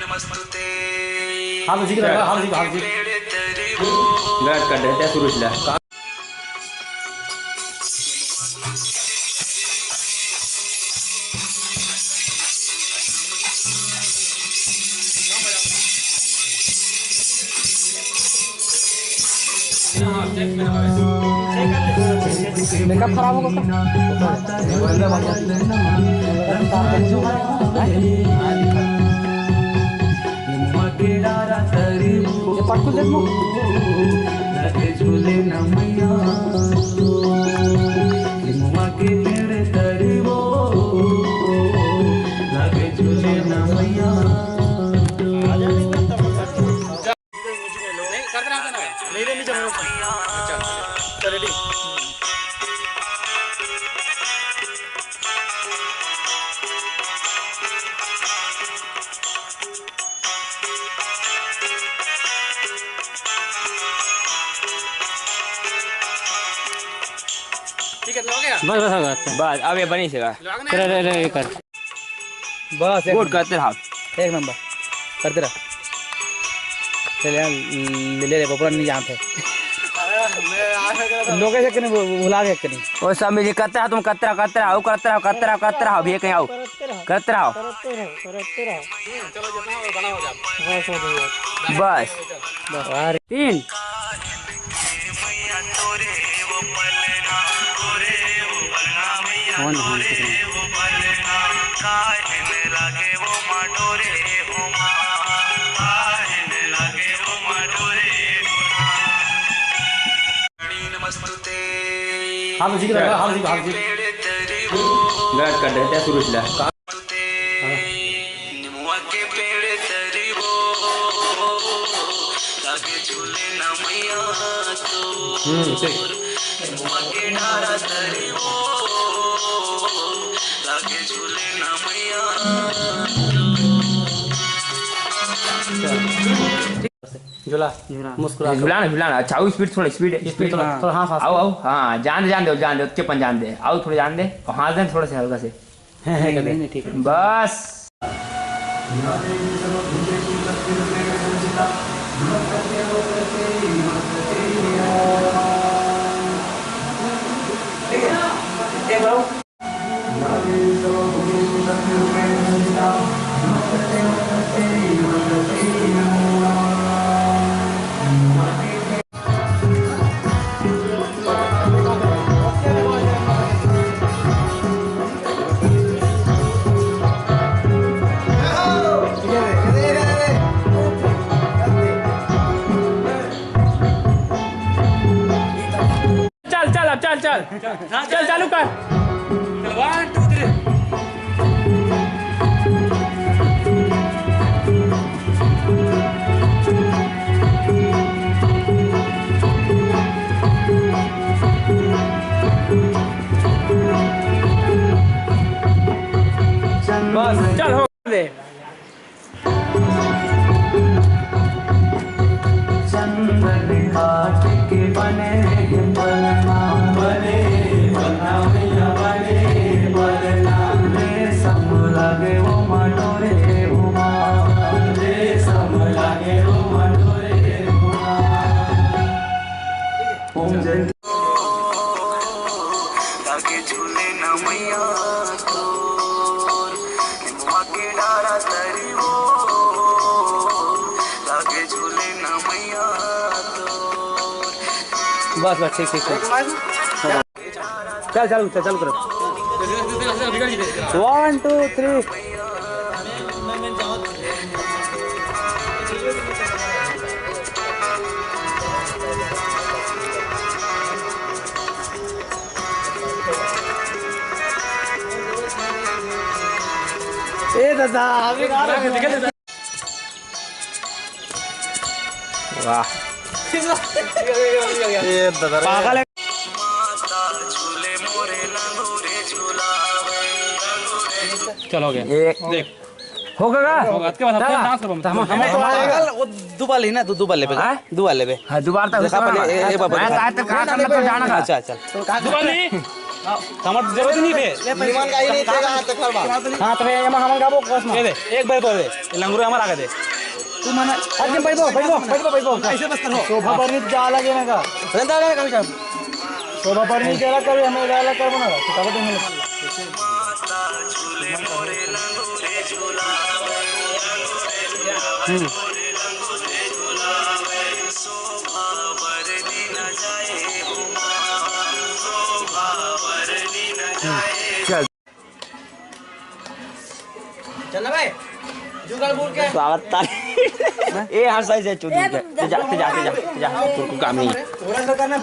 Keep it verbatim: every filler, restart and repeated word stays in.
हाल जी, हाल जी, हाल जी। गलत कर देते हैं शुरू से। मेकअप खराब होगा का? ये पटकू देख लो। नहीं, करते रहते ना। नहीं, नहीं, नहीं, चलो। अच्छा, चलो, ठीक। ठीक है, तो हो गया? बस, बस, हो गया। बस, अब ये बनी सेवा। लगा ना? करे, रे, रे, ये कर। बस, एक गुड, नंबर। करते रहो। एक नंबर। करते रहो। चल यार, ले, ले, ले, बबुआ नहीं जानते। अरे, मैं आ रहा था। लोकेश के नहीं, भुला गए के नहीं। ओ, सब मिल के करते रहो, तुम करते रहो, करते रहो, करते रहो, करते रहो, करते रहो, भैया कहीं आओ। करते रहो। करते रहो। करते रहो, करते रहो। चलो, जितना हो, गाना हो जाए। बस, हो गया। बस। बस। बस। तीन। कौन है? हाल जी, हाल जी, हाल जी। गलत कर देते हैं शुरू से। हाँ। हम्म, ठीक। झूला, झूला। मुस्कुरा के। झूला ना, झूला ना। अच्छा, आओ, स्पीड थोड़ा, स्पीड, स्पीड स्पीड थोड़ा, थोड़ा। थोड़ा, हाँ, सांस आओ, आओ, हाँ, जान दे, जान दे, जान दे, उसके अपन जान दे। आओ, थोड़े जान दे, और हंस दे थोड़े से हल्का से। नहीं, नहीं, ठीक है। बस। चल, चल, अब चल, चल। चल, चालू कर। One, two, three. बस, चल, हो दे। चंदन काठ के बने पलना, बने पलना भैया, बने पलना। रेशम लागे वो माटोरे उमा, रेशम लागे वो माटोरे उमा। ओम जय। लागे झूले ना मैया तोर, निमवा के डारा तरी वो। लागे झूले ना मैया तोर। बस, बस, ठीक, ठीक, ठीक। चल, चालू, चल, चालू करो। One, two, three. ए दादा, अभी वाह। ए दादा रे। पागल है। चल, हो गया। एक। देख। हो गया? हो गया। इसके बाद हम चल। Dance करबो हम। हम, हम, हम, पागल, वो दो बार लेना, दो, दो बार लेबे। हाँ? दो बार लेबे। हाँ, दो बार तक देखा पहले, ए, ए, बाबा। मैं तो आज तक कहाँ करना तो जाना था। अच्छा, चल। दो बार नहीं। हमर जरूरत नहीं थे। निमन का ही नहीं थे, कहाँ तक हर बार। हाँ, तो ये हमन गाबो कस में। ये दे, एक बार बोल दे, ये लंगुर हमर आगे दे। तू मना, आज के बैठो, बैठो, बैठो, बैठो। ऐसे बस करो। शोभा बरनी जा लगे ना का? रहता है ना कभी कभी। शोभा बरनी जा लगे, हमें जा लगे, करबो ना, तो तब तो हम हम्म। चल। चल ना भाई, जुगाड़ बोल के। स्वागत ताली। ए, हाँ, सही से चुन ए, के। तुम ते जा, ते जा, ते जा, ते जा। तेरे को काम नहीं। थोड़ा सा करना भैया।